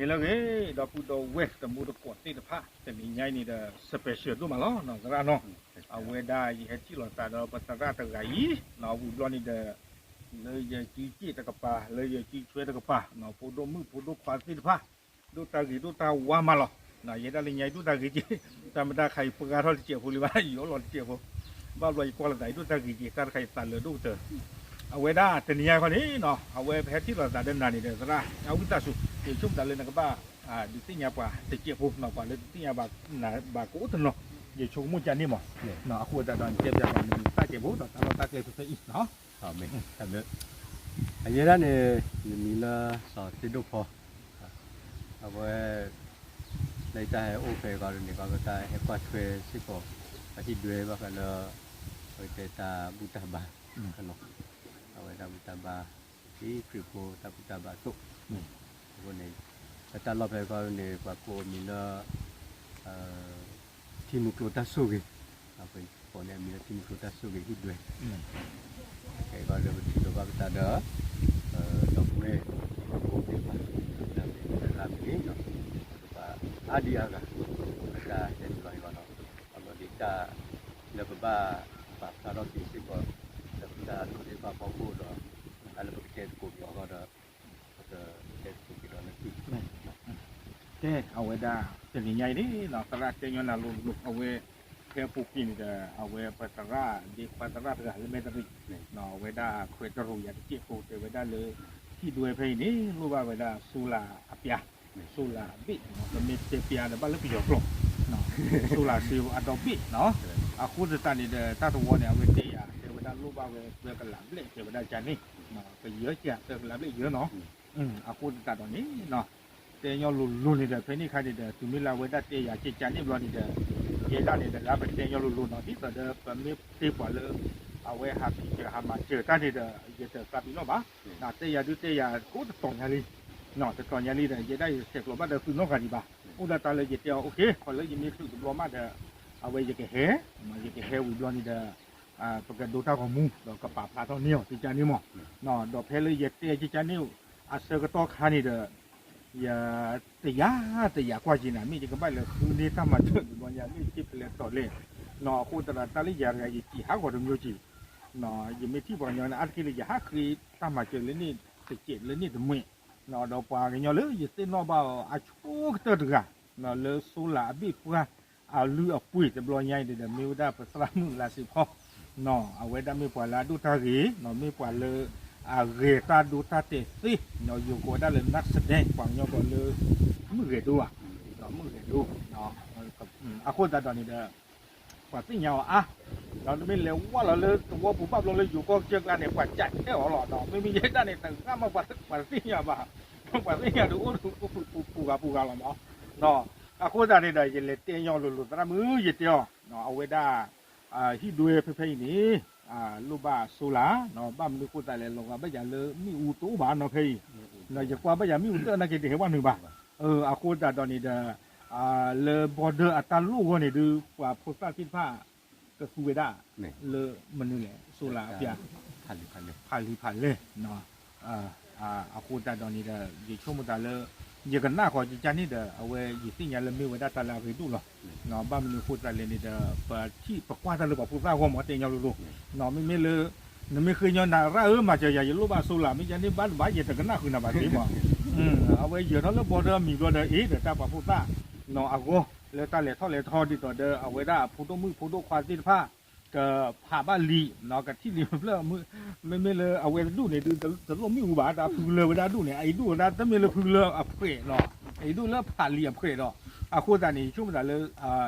လၢအဂ့ၤ ဒီပုၢ်ဒီဝဲၢ်တံၤသကိးသ့ၣ်တဖၣ် တနံၤညါအံၤန့ၣ်ဒီး special ဒိၣ်မးလီၤ သရၣ်နီၤ, အဝဲဒၣ်ယဟဲထံၣ်လိာ်သးဒီးပသရၣ်တဂၤအံၤ ဝံၤဘျီန့ၣ်ဒီး လၢယစုစ့ၣ်တကပၤ လၢယစုဆွဲတကပၤ ဖိဒိၣ်မုၣ်ဖိဒိၣ်ခွါသ့ၣ်တဖၣ် ဒိၣ်တၢ်ဂ့ၤဒိၣ်တၢ်ဝါမးလီၤ, ယဲဒၣ်လၢညါအံၤဒိၣ်တၢ်ဂ့ၤက့ၤ တၢ်မတၤခါအံၤ ပှၤထီၣ်တစဲးဖိလံဘၣ် ယအိၣ်လီၤတစဲးဖိ, ဘၣ်ဘျီယကွၢ်လိာ်သးအံၤဒိၣ်တၢ်ဂ့ၤက့ၤ တၢ်တခါအံၤသးလၢာ်ဒိၣ်ကတၢၢ်, အဝဲဒၣ်တနံၤညါခီန့ၣ် အဝဲပဟဲထံၣ်လိာ်သးဒီးနၤန့ၣ်ဒီး သရၣ်အဝံသးစူၤ ယဆိကမိၣ်သးလၢနကဘၣ် ဒုးသ့ၣ်ညါပှၤတစဲးဖိ ပှၤလၢတသ့ၣ်ညါဘၣ်ကအိၣ်တနီၤ ယဆိကမိၣ်ကန့ၣ်မး, အဃိသတးဒီးနတဲပျးပှၤနသးစဲးဖိ ဒီးတၢ်လီၢ်တၢ်ကျဲဖဲဖဲအံၤ အယဲဒၣ်န့ၣ် ယမံၤလၢစီၤသ့ၣ်ဒိၣ်ဖီ, အဝဲ လၢယတၢ်ဟဲအိၣ်ဖဲအဂီၢ်န့ၣ် ကီၢ်ပတၢ်ဟဲကွၢ်ထွဲစ့ၢ်ကီး ပှၤဟံၣ်ဒွဲဘၣ်ဃးလၢ ပကတဲတၢ်ဘူၣ်တၢ်ဘါ, အဝဲတၢ်ဘူၣ်တၢ်ဘါ ဒ်ခရံာ်ဖိတၢ်ဘူၣ်တၢ်ဘါအသိး, အဃိန့ၣ် လၢတၢ်လီၢ်ဖဲအဂီၢ်န့ၣ် ပှၤကိးအမံၤလၢ ထံမုၢ်ကျိၤတၢ်ဆိၣ်ဂ့ၤ, ပကိးန့ၢ်အမံၤလၢထံမုၢ်ကျိၤတၢ်ဆိၣ်ဂ့ၤဟံၣ်ဒွဲ, ခဲအံၤဒီးပထံၣ်လိာ်ဘၣ်ပသးဒီး ဒီပုၢ်ဝဲၢ်ဖိသ့ၣ်တဖၣ် တၢ်မ့ၢ်တၢ်ဂ့ၤမ့ၢ်ဂ့ၤ ပကဘၣ်အါဒံအါဂၤ ပတၢ်ဟဲနုာ်လီၤအံၤဘၣ်နီၤ, အဘျီဒ်တၢ်လၢပဘၣ်ပာ်ဖျါထီၣ်က့ၤစ့ၢ်ကီး လၢပတၢ်ဒိးန့ၢ်ဘၣ်ဖီခိၣ်ဒီး တၢ်လၢပကတဲသကိးက့ၤအဂီၢ်ဒီး ပကတဲသကိးက့ၤဒီးလၢ ကဲ အဝဲဒၣ် တနံၤညါအံၤန့ၣ် သရၣ်တဲညီနၤလိၤလိၤ အဝဲ ဖဲအပူၤကွံာ်န့ၣ်ဒီး အဝဲပသရၣ်ဒ့ခွါသရၣ်တဂၤလၢမဲၣ်တရံး အဝဲဒၣ်ခွဲးတရိးယၤတစဲးဖိ တဲဝဲဒၣ်လၢ ဟံၣ်ဒွဲဖဲအံၤန့ၣ် လိၣ်ဘၣ်ဝဲဒၣ် solar အပျါ solar အဘ့ၣ် ပမ့ၢ်တဲပျါဒီးဘၣ်လၢပယီၤကျိာ် solar စ့အဒိးဘ့ၣ်နီၤ အဃိသတးန့ၣ်ဒီး တၢ်တဝီန့ၣ် အဝဲတဲယၤ တဲဝဲဒၣ်လိၣ်ဘၣ်ဝဲသၢကလးဘျဲၣ် တဲဝဲဒၣ်ကန့ၣ် ကယၢကသၢကလးဘျဲၣ်ယၢနီၤ အဃိသတးဒီးန့ၣ် တဲညီလိၤလိၤန့ၣ်ဒီး ဖဲန့ၣ်အခါန့ၣ်ဒီး တုၤမ့ၢ်လၢအဝဲဒၣ်တဲယၤကကန့ၣ်ဘျီန့ၣ်ဒီး ယဲဒၣ်န့ၣ်ဒီး လၢပတဲညီလိၤလိၤနီၤ ဒ်သိးဒီး ပမ့ၢ်တဲပှၤလၢ အဝဲဟးဖံးစၢၤဟးမၤစၢၤတၢ်န့ၣ်ဒီး ယတသးပ့ၤနီၣ်ဘၣ်, တဲယၤဒုးတဲယၤကိးတတီၤညါလံ, တတီၤညါလံဒီး ယဲဒၣ်ယဆဲးကျိးဘၣ်ဒီးသုနီတဂၤဒံးဘၣ်, အိၣ်ဒၣ်တၢ်လၢယတဲအီၤ အိၣ်ခ့ ခီလၢယမ့ၢ်ချုးတဘျီမးဒီး အဝဲယကဟဲ, ယကဟဲဝံၤဘျီန့ၣ်ဒီး ပကဒိတၢ်ဂီၤမူ ဒီးကပာ်ဖျါထီၣ်န့ၢ်အီၤကကန့ၣ်မး, ဒီးဖဲလၢယတဲကကန့ၣ် အဆၢကတီၢ်ခါန့ၣ်ဒီး ယ တယာ်တယာ်ကွၢ်က့ၤနၤ မ့ၢ်ယကဘၣ်လဲၤဃုန့ၢ်တၢ်မၤစၢၤတဘျီညါ မ့ၢ်က့ဖဲလဲၣ်တီၤလဲၣ်, အဃိသတးဒီးတၢ်လၢယၤတဂၤယစံးဟးဂီၤတမံၤက့ၤ, ယမ့ၢ်ထံၣ်ပှၤကညီန့ၣ် အါတက့ၢ်လၢယဟးဃ့တၢ်မၤစၢၤလၢန့ၣ်တစဲးလၢန့ၣ်တမှဲး, ဒီးပှၤကညီလၢယသ့ၣ်နီၣ်ဘၣ်အီၤအဆိကတၢၢ်တဂၤ လၢ solar အဘ့ၣ်ပှၢ်အလုၢ်အပှ့ၤတဘျီညါအံၤန့ၣ်ဒီး မ့ၢ်ဝဲဒၣ်ပသရၣ်မုၣ်လါစ့ဖီ အဝဲဒၣ်မ့ၢ်ပှၤလၢအဒိၣ်တၢ်ဂ့ၤ, မ့ၢ်ပှၤလၢ အဂဲၤတၢ်ဒိတၢ်တဲာ်သ့, ယိၤကိးဝဲဒၣ်လၢ နၢ်စဒဲ ပှၤကညီကိးလၢ မုၢ်ဂဲၤဒိဧါ, မုၢ်ဂဲၤဒိ, အဃိသတးဒီးန့ၣ်ဒီး ပှၤသ့ၣ်ညါအီၤအါ, ဒီးမ့ၢ်လဲၤဝဲလီၤလၢသဝီပူၤဘၣ်ဘျီလၢယိၤကီၢ်ကစၢၢ်ကျါန့ၣ် ပှၤကးထဲအီၤလီၤဒီး မ့မ့ၢ်ယဲဒၣ်န့ၣ် တဂၤမးပှၤတသ့ၣ်ညါဘၣ်, ပှၤသ့ၣ်ညါဒီးအိၣ်ပူၤဂၤပူၤဂၤလီၤမး, အဃိသတးန့ၣ်ဒီး ယလဲၤတဲညီလိၤလိၤသရၣ်မုၣ် ယတဲအီၤ, အဝဲဒၣ် ဟံၣ်ဒွဲဖဲဖဲအံၤန့ၣ် လိၣ်ဘၣ် solar, ဘၣ်မနုၤဃိသတးလဲၣ် လီၤဂာ်ဘၣ်ယၤလၢမ့ၣ်အူတအိၣ်ဘၣ်နီၤဖဲအံၤ, ယကွၢ်ဘၣ်ယၤမ့ၣ်အူတနာ်က့ၤတဟဲဘၣ်နုာ်ဘၣ်, အဃိသတးဒီးန့ၣ်ဒီး လၢ border အတၢ်လိၣ်အဂီၢ်န့ၣ်ဒုး ပှၤဖိသၣ်သ့ၣ်တဖၣ် ကသူဝဲဒၣ် လၢမနုၤလဲၣ် solar အပျါ ဖးလံာ်ဖးလဲၢ် အဃိသတးဒီးန့ၣ်ဒီး ယဆိကမိၣ်သးလၢ ယကနၣ်ဃီၤကကန့ၣ်ဒီး အဝဲယသ့ၣ်ညါလၢမ့ၢ်ဝဲဒၣ်တၢ်လၢအရ့ဒိၣ်လီၤ. ဘၣ်မနုၤအဃိသတးလဲၣ်န့ၣ်ဒီး ပထံၣ်ပကွၢ်တၢ်လၢပှၤဖိသၣ်အဂီၢ်မး တဲညီလိၤလိၤ, မ့မ့ၢ်လၢ နမ့ၢ်ဃ့ညီနၤရၣ်ဧၢ မၤစၢၤယၤ ယလိၣ်ဘၣ် solar မ့ၢ်ယၤန့ၣ်ဘၣ်တဘၣ် ယတကနၣ်ဃုာ်နၤဘၣ်သ့မး, အဝဲယၢၤထီၣ်လၢ border အမံၤဘျီဒီး အ့ၣ်ဒီးတၢ်ပှၤဖိသၣ် အဂီၢ် လၢတၢ်လဲၤထီၣ်လဲၤထီဒ်သိးဒီး အဝဲဒၣ်အဖိဒိၣ်မုၣ်ဖိဒိၣ်ခွါသ့ၣ်တဖၣ် ကဖးဘၣ်လံာ် ကထံၣ်လံာ်ဖျၢၣ် မ့မ့ၢ်လၢအဝဲတဒူၣ်န့ၣ်ဒုး တလိၣ်မ့ၣ်အူဘၣ် တၢ်ဖုလၢာ်ဝဲဒၣ်ဒူၣ်န့ၣ် အအံၤဒူၣ်ဝဲဒၣ်တမ့ၢ်လၢဖုလၢာ်အဖှဲးဒီး အအံၤဒူၣ်လၢဖးလံာ်အဖှဲးဒီး အဃိသတးန့ၣ် ယဆိကမိၣ်သးလၢ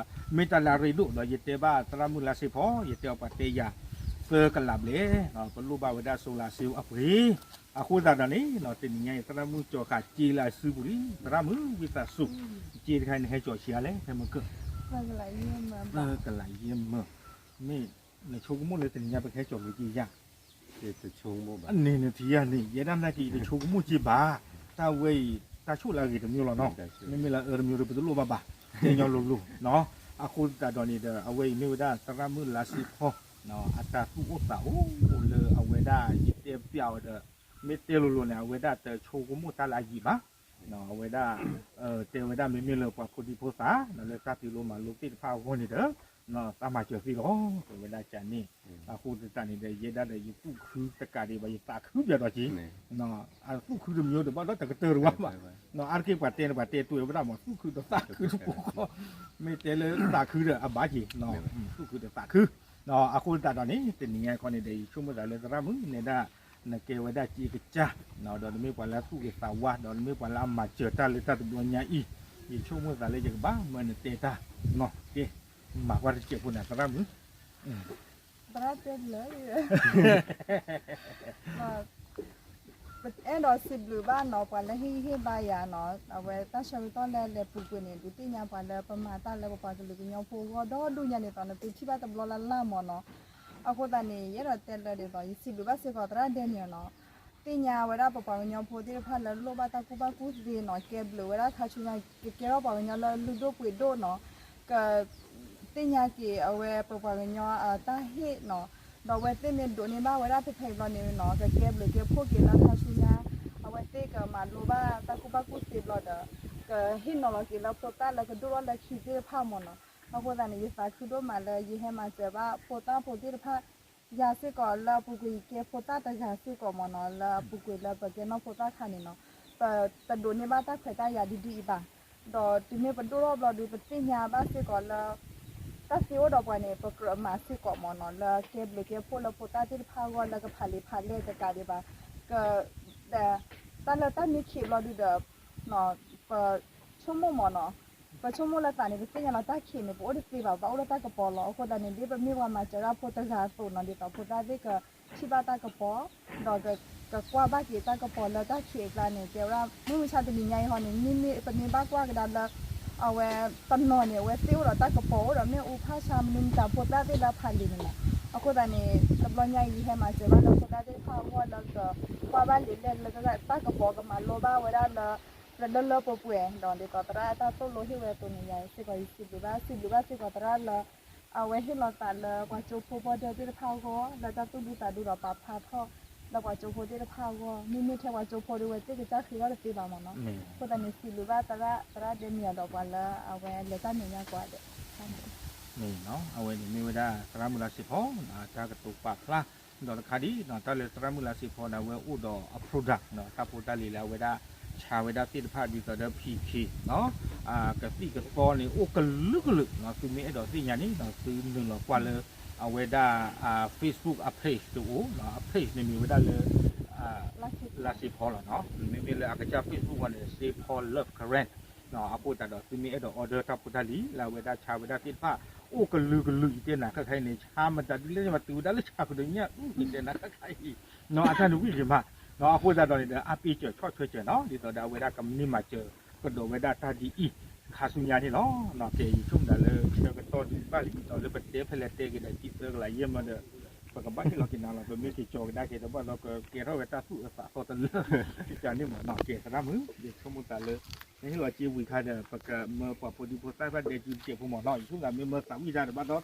မ့ၢ်တၢ်လၢအရ့ဒိၣ်ဒီး ယတဲဘၣ်သရၣ်မုၣ်လါစ့ဖီ ယတဲအီၤပှၤတဲယၤ သၢကလးဘျဲၣ် ပလိၣ်ဘၣ်ဝဲဒၣ် solar စ့အပှ့ၤ အဃိသတးဒီးန့ၣ် တနံၤညါအံၤ သရၣ်မုၣ်ကၠီၤဃာ်စ့လၢအစုပူၤလံ သရၣ်မုၣ်ဝံသးစူၤ စ့တခါအံၤနဟဲကၠီၤဆံးအါလဲၣ် ဖဲမုၢ်ကၢၢ် သၢကလးယဲၢ်မၢ မ့ၢ်နဆိကမိၣ်လၢတနံၤညါပကဟဲကၠီၤလိာ်က့ၤယၤ န့ၣ်နထံၣ်ယၤန့ၣ် ယဲဒၣ်နာ်က့ၤယတဆိကမိၣ်က့ၤဘၣ် တၢ်ဝဲအံၤ တၢ်ဆိၣ်လၢအဂ့ၤတမံၤလီၤနီၤ မ့မ့ၢ်လၢအအၢတမံၤဒီး ပတလိၣ်ဘၣ်ဘၣ် တဲညီလိၤလိၤ အဃိသတးဒီးန့ၣ်ဒီး အဝဲအံၤမ့ၢ်ဝဲဒၣ်သရၣ်မုၣ်လါစ့ဖီ အတၢ်သူၣ်အိၣ်သးအိၣ်လၢအဝဲဒၣ်ယတဲပျးဝဲဒီး မ့ၢ်တဲလိၤလိၤန့ၣ် အဝဲဒၣ်တဆိကမိၣ်တၢ်လၢအယံာ်ဘၣ် အဝဲဒၣ် တဲဝဲဒၣ်မ့မ့ၢ်လၢပှၤဖိဒံဖိသၣ် ဒီးလၢတၢ်သံလိမၤလိသ့ၣ်တဖၣ်အဂီၢ်န့ၣ်ဒီး သးမၤစၢၤသ့လီၤ တဲဝဲဒၣ်ကန့ၣ်. အဃိသတးန့ၣ်ဒီး ယဲဒၣ်ဒီးယသူၣ်ခုတကးဒံးဘၣ် ယသးခုပျဲဒီးက့ အသူၣ်ခုတမံၤဒီးဘၣ်ဒီးတကတၢၢ်တဝါဘၣ်. အါတက့ၢ်ပှၤတဲန့ၣ် ပှၤတဲတ့ၢ်ဝဲဒၣ်မး သူၣ်ခုဒီးသးခုတပူၤဃီ မ့ၢ်တဲလၢသးခုဒီးအဘၣ်က့ၤ သူၣ်ခုဒီးသးခု. အဃိသတးဒီးန့ၣ် တနံၤညါခီန့ၣ်ဒီး ယဆိကမိၣ်သးလၢသရၣ်မုၣ်နဲဒၣ် နကဲဝဲဒၣ်က့ကစၢ် ဒီးနမ့ၢ်ပှၤလၢသူၣ်ဂ့ၤသးဝါ ဒီးနမ့ၢ်ပှၤလၢအမၤစၢၤတၢ်လၢတၢ်တဘျီညါအံၤ ယဆိကမိၣ်သးလၢယကဘၣ်မၢနတဲတၢ် ကဲ မၤကွၢ်တစဲးဖိန့ၣ် သရၣ်မုၣ် သရၣ်တဲလၢ ပအဲၣ်ဒိးစံးဘျုးဘၣ်နီၤ ပှၤလၢဟ့ၣ်ဂံၢ်ဟ့ၣ်ဘါယၤနီၤ အဝဲတၢ်ဆၢကတီၢ်လၢလဲၤပူၤကွံာ်န့ၣ် ဒုးသ့ၣ်ညါပှၤလၢပမၤတၢ်လၢပပှၤကလုာ်ကညီဖိအဂီၢ်ဒီဒူၣ်ညါဒ်သိး နသုထံၣ်ဘၣ်တဘျီလၢ်လၢ်မးနီၤ. အဃိသတးန့ၣ် ယအဲၣ်ဒိးတဲလၢဒ်သိး ယစံးဘျုးဘၣ်စ့ၢ်ကီးသရၣ်ဒဲနံၣ်နီၤ သ့ၣ်ညါဝဲဒၣ်ပပှၤကညီဖိသ့ၣ်တဖၣ်လၢလိၣ်ဘၣ်တၢ်ကူၣ်ဘၣ်ကူၣ်သ့နီၤ ကဲဘျုးဝဲဒၣ်ခါဆူညါ ကကဲထီၣ်ပှၤကညီလၢလုၢ်ဒိၣ်ပှ့ၤဒိၣ်နီၤ က သ့ၣ်ညါက့ၤအဝဲပပှၤကညီအတၢ်ဟ့ၣ်နီၤ ဒီးအဝဲသ့ၣ်မ့ၢ်ဒိးန့ၢ်ဘၣ်ဝဲဒၣ်ဖဲဖဲအံၤဘျီန့ၣ်နီၤ ကကဲဘျုးကဲဖှိၣ်က့ၤလၢခါဆူညါ အဝဲသ့ၣ်ကမၤလိဘၣ်တၢ်ကူၣ်ဘၣ်ကူၣ်သ့ဘျီဒီး ကဟ့ၣ်နီၤလီၤက့ၤလၢဖိသၣ်လၢကဒိၣ်ထီၣ်လၢခံသ့ၣ်တဖၣ်မးနီၤ. အဃိသတးန့ၣ် ယသးခုဒိၣ်မးလၢယဟဲမၤစၢၤဘၣ်ဖိသၣ်ဖိသ့ၣ်တဖၣ် ယၤစ့ၢ်ကီးလၢအပူၤကွံာ်ယကဲဖိသၣ်တဂၤစ့ၢ်ကီးမးနီၤ လၢအပူၤကွံာ်လၢပကဲနီၢ်ဖိသၣ်ခါန့ၣ်နီၤ ပတဒိးန့ၢ်ဘၣ်တၢ်ခွဲးတၢ်ယာ်ဒ်ဒ်အံၤဘၣ်. ဒီးတုၤမ့ၢ်ပဒိၣ်ထီၣ်ဘျီဒီး ပသ့ၣ်ညါဘၣ်စ့ၢ်ကီးလၢ တၢ်သ့အိၣ်ဒီးပှၤန့ၣ် ပကြၢးမၤစ့ၢ်ကီးမးနီၤ လၢကဲဘျုးကဲဖှိၣ်လၢဖိသၣ်သ့ၣ်တဖၣ်အဂီၢ်လၢကဖးလံာ်ဖးလဲၢ်တကးဒံးဘၣ် က တၢ်လၢတၢ်မ့ၢ်ခံးဘျီဒုဒီး ပဆိကမိၣ်မးနီၤ ပဆိကမိၣ်လၢသးန့ၣ် ပသ့ၣ်ညါလီၤတၢ်ခံးန့ၣ် ပအိၣ်တသ့ဘၣ် ဘၣ်အိၣ်ဒီးတၢ်ကပီၤလီၤ. အဃိသတးန့ၣ် ဒ်ပမ့ၢ်ပှၤမၤစၢၤတၢ်ဖိတဂၤအသိးနီၤ ဒ်သိးဖိသၣ်သ့ၣ်ကထံၣ်ဘၣ်တၢ်ကပီၤ ဒီးကကွၢ်ဘၣ်က့ၤတၢ်ကပီၤလၢတၢ်ခံးအကျါန့ၣ် ကဲဝဲဒၣ် မုၢ်မဆါတနံၤညါအံၤဟီန့ၣ် မ့မ့ၢ်ပမ့ၢ်ဘၣ်ကွၢ်ကဒါလၢ အဝဲတနီၤန့ၣ် အဝဲသ့ၣ်အိၣ်ဒီးတၢ်ကပီၤ အိၣ်ဒီးမ့ၣ်အူဖးဆါမနုၤမတၤဖိသၣ်သ့ၣ်လၢဖးလံာ်န့ၣ်လီၤ. အဃိသတးန့ၣ် တဘျီညါအံၤ ယဟဲမၤစၢၤဘၣ်လၢဖိသၣ်သ့ၣ်တဖၣ်အဂီၢ်လၢကကွၢ်ဘၣ်လံာ်လဲၢ်လၢတၢ်ကပီၤကမၤလိဘၣ်ဝဲဒၣ်လၢ လၢလၢပှဲၤပှဲၤ ဒီးဒ်သိးသရၣ်တၢ်သိၣ်လိဟ့ၣ်ဝဲအသိးန့ၣ် ယၤစ့ၢ်ကီးယစံးဘျုးဘၣ် စံးဘျုးဘၣ်စ့ၢ်ကီးသရၣ်လၢ အဝဲဟ့ၣ်လီၤသးလၢပှၤကၠိဖိဘီဒၢသ့ၣ်တဖၣ်အဂီၢ် လၢတၢ်သူၣ်ဒူသးဒူဒီးပာ်ဖျါထီၣ် လၢပှၤကၠိဖိသ့ၣ်တဖၣ်အဂီၢ် မ့မ့ၢ်ထဲပှၤကၠိဖိဒီး ဝဲသ့ၣ်ကစၢ်ဃ့ထီၣ်တသ့ဘၣ်မးနီၤ. အဃိသတးန့ၣ် စံးဘျုးဘၣ်သရၣ် သရၣ်ဒဲမံၤအီၤဒီးပှၤလၢအဝဲလဲၤတၢ်မဲာ်ညါကိးဂၤဒဲး အဝဲန့ၣ်မ့ၢ်ဝဲဒၣ်သရၣ်မုၣ်လါစ့ဖီ တၢ်ကတိၤပာ်ဖျါ ဒီးတခါဒ် တၢ်လၢသရၣ်မုၣ်လါစ့ဖီန့ၣ် အဝဲအိၣ်ဒီးအ product တၢ်ဖိတၢ်လံၤလၢအဝဲဒၣ် ဆါဝဲဒၣ်သ့ၣ်တဖၣ်ဒ်သိးဒီး ဖံးခ့ ကသံၣ်ကသီန့ၣ် အိၣ်ကလုာ်ကလုာ် သုမ့ၢ်အဲၣ်ဒိးသ့ၣ်ညါန့ၣ် သုနုာ်လီၤကွၢ်လၢ အဝဲဒၣ် Facebook အ page တအိၣ် အ page န့ၣ်မ့ၢ်ဝဲဒၣ်လၢ လါစ့ဖီလီၤ. မ့မ့ၢ်လၢအကစၢ် Facebook အဂီၢ်န့ၣ် စ့ဖီ Love Karen အဃိသတးဒီး သုမ့ၢ်အဲၣ်ဒိး order တၢ်ဖိတၢ်လံၤ လၢအဝဲဒၣ်ဆါဝဲဒၣ်သ့ၣ်တဖၣ် အိၣ်ကလုာ်ကလုာ် ယတဲနၤခါခါအံၤန့ၣ် ဆါမတၤဒ်လဲၣ် မၤတုၤဝဲဒၣ်လၢဆါကဒုးညၣ်အုၣ် ယတဲနၤခါခါအံၤ အတၢ်နဝံၣ်ဂ့ၤမး အဃိသတးဒီးန့ၣ်ဒီး အါပ့ၤစၢၤဆီၣ်ထွဲစၢၤနီၤ ဒ်သိးဒီးအဝဲဒၣ်ကမ့ၢ်မၤစၢၤကဒီးဝဲဒၣ်တၢ်ဒ်အံၤ ခါဆူညါန့ၣ်လီၤ. ကဲ ယဆိကမိၣ်ဒၣ်လၢ ဆၢကတီၢ်ဒုးဘၣ်လံ ဒီးလၢပတဲဖဲလဲၣ်တဲက့ၤဒီး ခံသၢကလးယဲၢ်မးဒီး ပကဘၣ်ဟ့ၣ်လီၤက့ၤနၤလီၤ ပမ့ၢ်က့ၤကၠီၤကဒါက့ၤ တဘၣ်ဒီးကကဲထီၣ်ဝဲတၢ်သူၣ်အသးသီတလၢ ကန့ၣ်မးနီၤ ကဲ သရၣ်မုၣ် ယဆိကမိၣ်သးလၢ နဟ့ၣ်လီၤစ့ဝံၤခါဒီး ပကမၢပှၤဖိဒံဖိသၣ်ဘၣ်ဒဲကၠူတစဲးဖိမးနီၤ ယဆိကမိၣ်သးမ့ၢ်မၢသးဝံၣ်တၢ်ဒီးဘၣ်ဒီး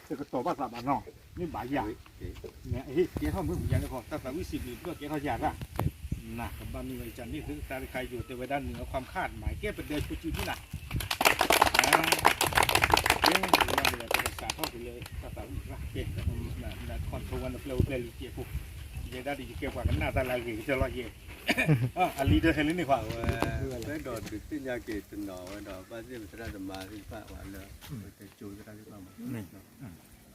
တကတီၤဘၣ်သးဘၣ်နီၤ မ့ၢ်ဘၣ်ယၤ ကဲထီၣ်မုၢ်ပူၤညါန့ၣ်ဃီ တၢ်သးဝံၣ်စံးဘျုးဘၣ်ကဲထီၣ်ယၤတၢ် နကဘၣ်မ့ၢ်ဝဲကန့ၣ်သုတၢ်တခါယိၤတဲဝဲဒၣ်နုာ်အခွါခါမး ကဲပဒဲဆူစုဒံနၤ ကဲ ပကစးထီၣ်က့ၤလၢတၢ်သးဝံၣ်တခါ ကဲ န control ဝဲနပျဲၢ်အိၣ်ပျဲၢ်လံစဲးဖိ ယဲဒၣ်ဒီးယကဲပှၤကနၣ်တၢ်လၢအဂ့ၤကတၢၢ်လီၤယဲ အလံတဟဲလၢန့ၣ်ခွါ ဝဲဒီးဒုးသ့ၣ်ညါက့ၤတနီၤဝဲဒီး ဘၣ်သ့ၣ်ပသရၣ်သမါသ့ၣ်တဖၣ်ဝဲလၢ ပတဲကၠိသရၣ်သ့ၣ်တဖၣ်မး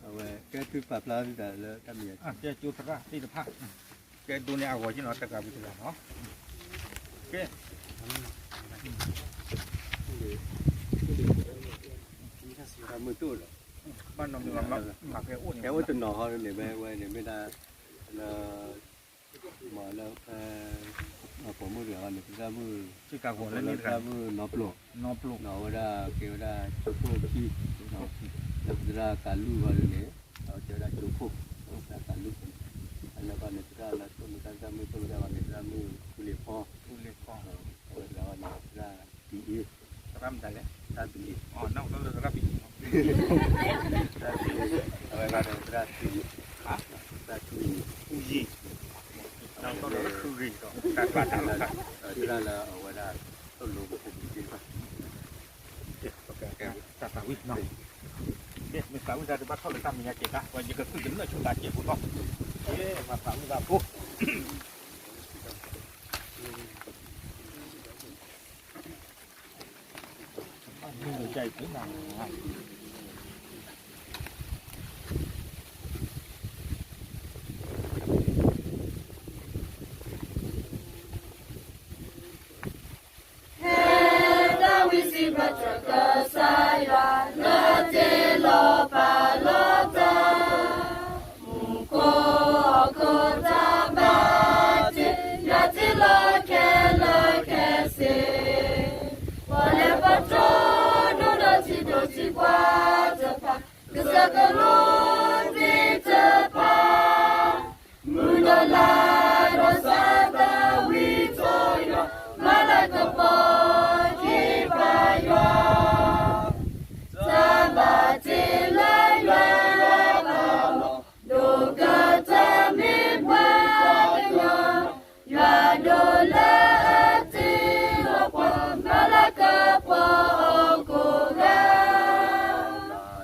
အဝဲကဲသုပာ်ဖျါသ့ၣ်တဖၣ်လၢတၢ်မံၤ ကဲကၠိသရၣ်သ့ၣ်တဖၣ် ကဲဒိးန့ၢ်အဂီၤက့နီၤ တဂၤဝံၤတဂၤနီၤ ကဲ ဘၣ်နီၤမ့ၢ်မၤဖဲအိၣ်န့ၣ် ကဲအိၣ်တနီၤဟီန့ၣ် ဝဲဝဲန့ၣ်မ့ၢ်ဒၣ် လၢ မ့ၢ်လၢဖဲ ပိာ်မုၣ်တဂၤန့ၣ် ပသရၣ်မုၣ် ပသရၣ်မုၣ်နီပျိာ် နီပျိာ် နီဝဲဒၣ်ကဲဝဲဒၣ်ကၠိခိၣ်ခံ လၢပသရၣ်ကးလူၢ်ဝဲဒၣ်န့ၣ် အဝဲကဲဝဲဒၣ်ကၠိခိၣ် ပသရၣ်ကးလူၢ် အလၢဘၣ်န့ၣ် သရၣ်လၢသိၣ်မုၢ်သရၣ်မုၣ်သိၣ်မုၢ်သရၣ်ဘၣ်န့ၣ် သရၣ်မုၣ်ထူလ့ၤဖီ ထူလ့ၤဖီ အဝဲသရၣ်ဘၣ်န့ၣ် သရၣ် သရၣ်မတၤလဲၣ် သရၣ်ဘံၤ သရၣ်ဘံၤ အဝဲဂၤဒီးသရၣ်ထူယံၤ သရၣ်ထူယံၤ ထူယံၤ သရၣ်လၢအဝဲဒၣ် သိၣ် ဝံၤနီၤ, မ့ၢ်သးဝံၣ်တၢ်ဒုးဘၣ်ထီၣ်လၢတၢ်မဲာ်ညါကဲးကါ, ပှၤယကသုးကနၢၣ်ဆူၣ်တၢ်ကဲးဖိထီၣ်, မၤသးဝံၣ်ဘၣ်ဖိ မ့ၢ်ကဲးကနၣ် ဟဲတၢ်ဝံစံးဘျုးစံးဖှိၣ်တၢ်ကစၢ်ယွၤ လၢတ့လီၤပာ်လီၤတၢ် မူခိၣ်ဟီၣ်ခိၣ်တၢ်ဘၣ်တ့ ယွၤတ့လီၤခဲလၢာ်ခဲဆ့, ပှၤလၢပှဲၤထီၣ်ဒိၣ်ဒီးထံဒိၣ်ထံပှၢ်တဖၣ် ကစၢၢ်ကလိသ့ၣ်တဖၣ် မုၢ်ဒီးလါဒီးစၤသးဝံၣ်ထီၣ်ယွၤ, မၤလၤကပီၤက့ၤပၢ်ယွၤ, တၢ်ဘၣ်တ့လၢယွၤအပူၤလီၤ, ဒိၣ်ကတၢၢ်မ့ၢ်ပှၤကညီ ယွၤဒိးလၢအတ့လီၤပှၤ, မၤလၤကပီၤအီၤကိးဂၤ,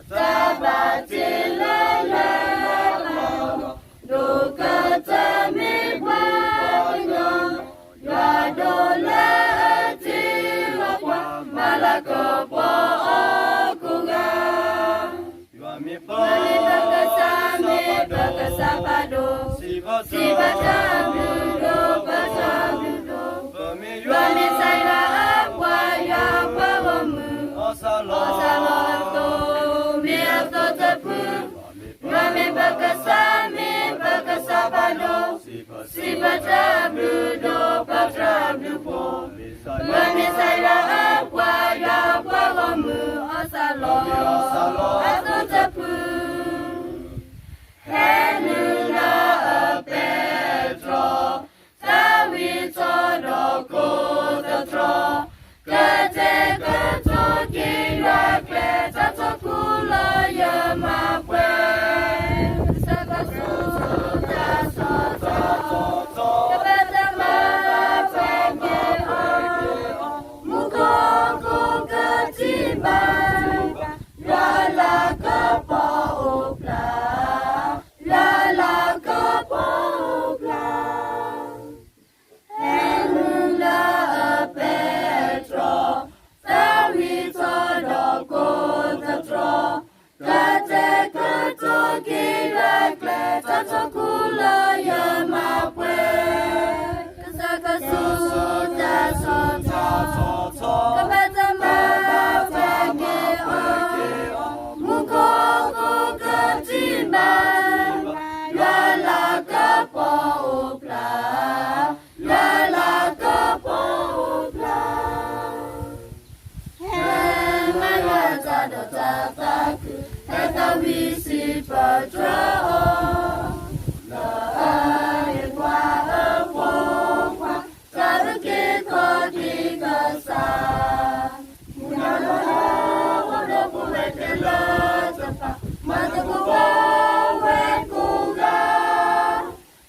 တၢ်ဘၣ်တ့လၢယွၤအပူၤလီၤ, ဒိၣ်ကတၢၢ်မ့ၢ်ပှၤကညီ ယွၤဒိးလၢအတ့လီၤပှၤ, မၤလၤကပီၤအီၤကိးဂၤ, ယွၤမ့ၢ်ပကစၢ်, မ့ၢ်ပကစၢ်ဖးဒိၣ်, စံးဘၣ်တၢ်အဘျုးဒိၣ်, ပတြၢ်အဘျုးဒိၣ်, ပမ့ၢ်ယွၤမ့ၢ်စံးယွၤအပှၤ, ယွၤအပှၤဂီၢ်မုၢ်, အီၣ်စၢ်လီၤ, အီၣ်စၢ်လီၤအသိး, မ့ၢ်အသိးတဖု, ယွၤမ့ၢ်ပကစၢ်, မ့ၢ်ပကစၢ်ဖးဒိၣ်, စံးဘၣ်တၢ်အဘျုးဒိၣ်, ပတြၢ်အဘျုးဒိၣ်, ပမ့ၢ်စံးယွၤအပှၤ, ယွၤအပှၤဂီၢ်မုၢ်, အီၣ်စၢ်လီၤ, အီၣ်စၢ်လီၤအသိးတဖု, ဟဲနုာ်လၢအပဲတြီ, သးဝံၣ်ထီၣ်ဒီးကိးသတြီ, ကတဲာ်ကတီၤက့ၤယွၤကျဲ, တၢ်ထီၣ်ခူၣ်လၢယမၤပှဲၤ, ကစၢ်ကဆိၣ်ဂ့ၤတၢ်ဆီၣ်ထွဲ, ကဘၣ်တၢ်မၤပှဲၤက့ၤအီၤ, မူခိၣ်ဟီၣ်ခိၣ်ကထံၣ်ဘၣ်, ယွၤအလၤကပီၤအိၣ်ဖျါ, ယွၤအလၤကပီၤအိၣ်ဖျါ, ဟဲနုာ်လၢအပဲတြီ, သးဝံၣ်ထီၣ်ဒီးကိးသတြီ, ကတဲာ်ကတီၤက့ၤယွၤကျဲ, တၢ်ထီၣ်ခူၣ်လၢယမၤပှဲၤ, ကစၢ်ကဆိၣ်ဂ့ၤတၢ်ဆီၣ်ထွဲ, ကဘၣ်တၢ်မၤပှဲၤက့ၤအီၤ, မူခိၣ်ဟီၣ်ခိၣ်ကထံၣ်ဘၣ်, ယွၤအလၤကပီၤအိၣ်ဖျါ, ယွၤအလၤကပီၤအိၣ်ဖျါ, ဟဲမၤယွၤတၢ်ဒီးတၢ်သးခု, ဟဲသးဝံၣ်စံးပတြၢၤအီၤ, လၢအမ့ၢ်ပှၤအဖိခွါ, တၢ်အုၣ်က့ၤခီၣ်က့ၤကစၢ်, မုၢ်နၤလီၤလၢ ပှၤဒီပုၢ်ဝဲၢ်ခဲလၢာ်တဖၣ်, မၤသကိးပဝဲကိးဂၤ,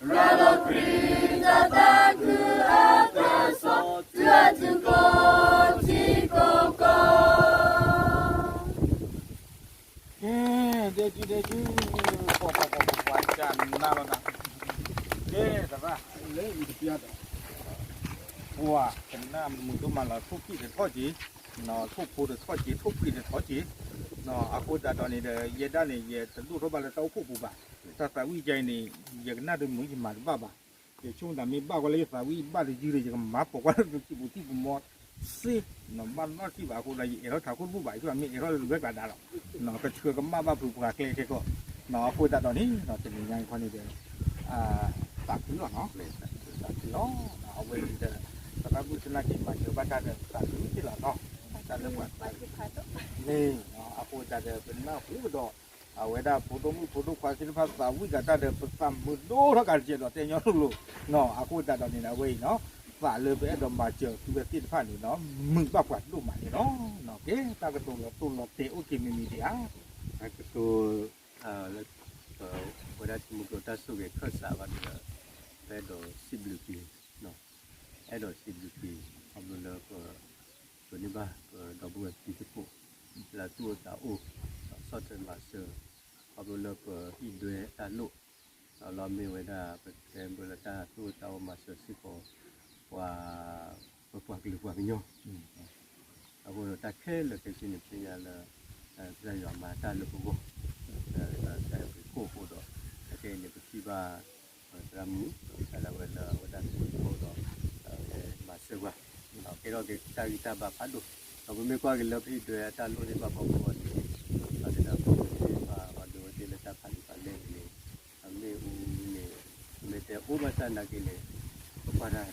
ရၤလီၤခရံာ်တၢ်သးခုအသးစီဆှံ, တုၤအတုၤကိးထံကိးကီၢ်, ကဲ, ဒဲကံဒဲကံ, ပှၤပှၤပှၤပှၤကနၣ်လီၤနၤ, ကဲ, တဘၣ်, လၢအံၤတပျၢ်ဒီး, ပှၤကနၣ်မုာ်ဒိၣ်မးလီၤ, ထိၣ်ဖှံၣ်တထီၣ်က့ၤ, ထိၣ်ဖိတထီၣ်က့ၤ, ထိၣ်ဖှံၣ်တထီၣ်က့ၤ, အဃိသတးဒီးန့ၣ်ဒီး ယဲဒၣ်န့ၣ် ယတဒိၣ်ထီၣ်ဘၣ်လၢတၢ်အိၣ်ဖှိၣ်ပူၤဘၣ်, တၢ်သးဝံၣ်ကါအံၤန့ၣ် ယကနၣ်ဒုးမုာ်ယမၤတဘၣ်ဘၣ်, ယဆိကမိၣ်သးမ့ၢ်ဘၣ်ကွၢ်လၢယသးဝံၣ်ဘၣ်တယုၢ်ဒီး ယကမၤပိာ်ကွၢ်လၢသုထံပူၤသံၣ်ပူၤမီၤစ့, ဘၣ်နီတထံၣ်ဘၣ်အဃိဒီး ယအဲၣ်ထီၣ်ထးခိၣ်တဘူၣ်ဘၣ်, ယဆိကမိၣ်မ့ၢ်အဲၣ်ထီၣ်လၢဝဲကျါဒါဒီး, ကဆှၢကမၣ်ဘၣ်ဖုပှၤကျဲခဲကီၢ်, အဃိသတးဒီးန့ၣ် တနံၤညါအံၤခီန့ၣ်ဒီး သးခုလီၤနီၤ, သးခုလီၤ, အဝဲအံၤဒီး သရၣ်မုၣ်သနာ်က့မၤစၢၤဘၣ်တၢ်ဒီးသးခုက့ၤလီၤနီၤ, တၢ်လၢပှၤသးခုန့ၣ်, အဃိသတးဒီးပနၢ်ဟူဒီး အဝဲဒၣ်ဖိဒိၣ်မုၣ်ဖိဒိၣ်ခွါသ့ၣ်တဖၣ်သးဝံၣ်ကးတၢ်ဒီး ပသးမုာ်ဒိၣ်ထီၣ်ကးတကဲးဒီးတဲညီလိၤလိၤ, အဃိသတးဒီးန့ၣ် အဝဲအံၤနီၤ, သးလၢပအဲၣ်ဒိးမၤစၢၤသုဝဲသ့ၣ်တဖၣ်န့ၣ်နီၤ, မုာ်ဘၣ်ပှၤဒိၣ်မးန့ၣ်လီၤ, ကဲ တၢ်ကတိၤလီၤတိၢ်လီၤတဲာ်အိၣ်က့ၤမံၤမံၤဒံးဧါ, တၢ်ကတိၤ လၢ ပဝဲဒၣ်ထံမိၢ်ကီၢ်တၢ်ဆိၣ်ဂ့ၤခၢၣ်စးဘၣ်ဒီး ပအဲၣ်ဒိးစံးဘျုးက့ၤ, အဲၣ်ဒိးစံးဘျုးက့ၤ ခီဖျိလၢပ ပန့ၢ်ဘၣ်ပဒီပုၢ်ဝဲၢ်သံသကိး လၢသူၣ်အိၣ်သးအိၣ် ဒီးဆီၣ်ထွဲမၤစၢၤ ခီဖျိလၢပဟံၣ်ဒွဲတၢ်လိၣ် ဒီးလီၤမ့ၢ်ဝဲဒၣ် ပတဲမ့ၢ်လၢတၢ်သူၣ်အိၣ်သးအိၣ်မၤစၢၤစ့ၢ်ကီး ပှၤ ပပှၤကလုာ်ပှၤကညီ အဃိဒီးတၢ်ခဲလၢာ်ခဲဆ့န့ၣ် ပသ့ၣ်ညါလၢ ကစၢ်ယွၤမၤတၢ်လၢပဂီၢ် လၢတၢ်အဲၣ်ပှၤကိၣ်အဃိဒီး အခဲအံၤန့ၣ် ပထံၣ်ဘၣ် သရၣ်မုၣ် ကစၢ်ဒၣ်ဝဲလၢအဝဲဒၣ်သူၣ်အိၣ်သးအိၣ်ဒီး မၤစၢၤပှၤ ကဲထီၣ်က့ၤတၢ်ဂံၢ်တၢ်ဘါဖးဒိၣ် ဒီးပမ့ၢ်ကွၢ်က့ၤလၢပဟံၣ်ဒွဲအတၢ်လိၣ်သ့ၣ်တဖၣ်ဖီခိၣ်အီၤန့ၣ် ဒီးဒ်သိးပမ့ၢ်သ့ၣ်တဖၣ် ပှၤဒိးဝဲသ့ၣ်လၢတၢ်ဖးလံာ်ဖးလဲၢ်န့ၣ် အမ့ၣ်အူန့ၣ် မ့ၢ်တဲအိၣ်ဘၣ်ဆၣ်နာ်က့န့ၣ် ပကွၢ်တၢ်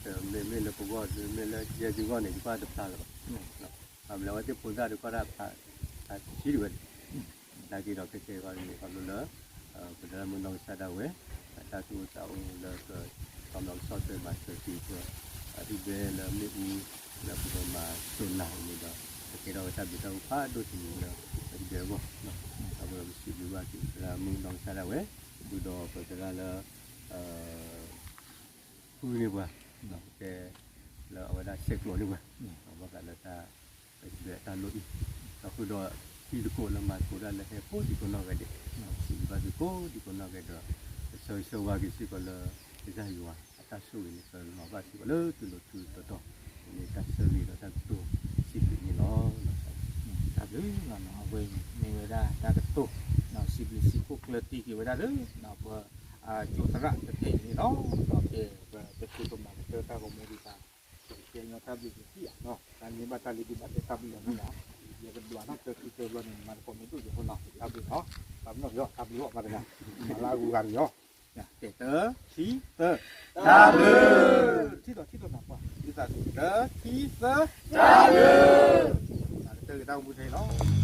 တမ့မ့ၢ်လၢပဂီၢ် တမ့မ့ၢ်လၢယဲၢ်သုဂီၢ်န့ၣ် ယကွၢ်တဖျါလၢၤဘၣ်. ဘၣ်မနုၤလဲၣ် အဝဲသ့ၣ်ဖိသၣ်တကွၢ်တၢ်ဖး ဖးဆံးဒံးဝဲ နာ်က့ဒီးခဲကဲဝဲန့ၣ် ခီဖျိလၢ ပသရၣ်မုၣ်နီၢ်ကစၢ်ဒၣ်ဝဲ အတၢ်သူၣ်အိၣ်သးအိၣ်လၢ ကဆီၣ်မၤကဆီၣ်ထွဲမၤစၢၤက့ၤပှၤ အဟံၣ်ဒွဲလၢမ့ၣ်အူ လၢပကမၤစိးနၤအံၤန့ၣ်ဒီး ကကဲထီၣ်ဝဲတၢ်ဘျုးတၢ်ဖှိၣ်ဖးဒိၣ်တမံၤလၢ ပဟံၣ်ဒွဲအဂီၢ် အဃိဒီးပစံးဘျုးဘၣ်က့ၤသရၣ်မုၣ်နီၢ်ကစၢ်ဒၣ်ဝဲ ဃုာ်ဒီးပသရၣ်လၢ ဃုန့ၢ်ပှၤ ကဲ လၢအဝဲဒၣ်ဆဲးကျိးန့ၢ်ပှၤ ဘၣ်ဃးလၢတၢ် ပဟံၣ်ဒွဲအတၢ်လိၣ်အံၤ ဒီးဃုာ်ဒီး တံၤသကိးလၢမၤသကိးတၢ်လၢဟဲကိးဒံကိးနီၢ်ဂၤဒဲး စံးဘျုးဘၣ်သုကိးဒံကိးနီၢ်ဂၤဒဲးဒီး ပဆၢဂ့ၤဆၢဝါက့ၤစ့ၢ်ကီးလၢ ကစၢ်ယွၤအတၢ်ဆိၣ်ဂ့ၤန့ၣ် ကလီၤဘၣ်စ့ၢ်ကီးလၢသုလိၤသုတီတီ မ့ၢ်တၢ်ဆၢဂ့ၤဒီးတၢ်ကတိၤစံးဘျုးန့ၣ်လီၤ. တၢ်ဘျုးလီၤနီၤ အဝဲအံၤမ့ၢ်ဝဲဒၣ်တၢ်ကတိၤ စံးဘျုးစံးဖှိၣ်ကျၢၢ်တံၢ်က့ၤဝဲဒၣ်လၢ ပ ကၠိသရၣ်တသ့ၣ်န့ၣ်လီၤ. ဒီးကဲပကဆိကမိၣ်ကတၢၢ်တၢ်ဂီၤမူဒံးဘၣ် ကဲညီတၢ်ဘျုးကသံၣ်ဧါနီၤ တၢ်န့ၢ်ဘၣ်တၢ်လံဒံးဘၣ်တဲတၢ်ဘျုးအီၤမ့ၢ်ဧါ ယကဒွးနီၣ်ကၢခံကၢဘျီန့ၣ် မၤသကိးမ့ၢ်ဒိၣ်ယိာ်ဖိနီၤ တၢ်ဘျုးနီၤ တၢ်ဘျုးအီၤ တၢ်ဘျုးအီၤမၤတဂၤ မၤလၢအဂုၤအဂၤတဂ့ၤအီၤ တဲတၢ ခံ သၢ တၢ်ဘျုး ထံၣ်ဒီးထံၣ်ဒီးနၤပှၤ ဒ်သးတၢ ခံ သၢ တၢ်ဘျုး တၢ်ဂ့ၤတၢ်ကမူခဲအံၤလီၤ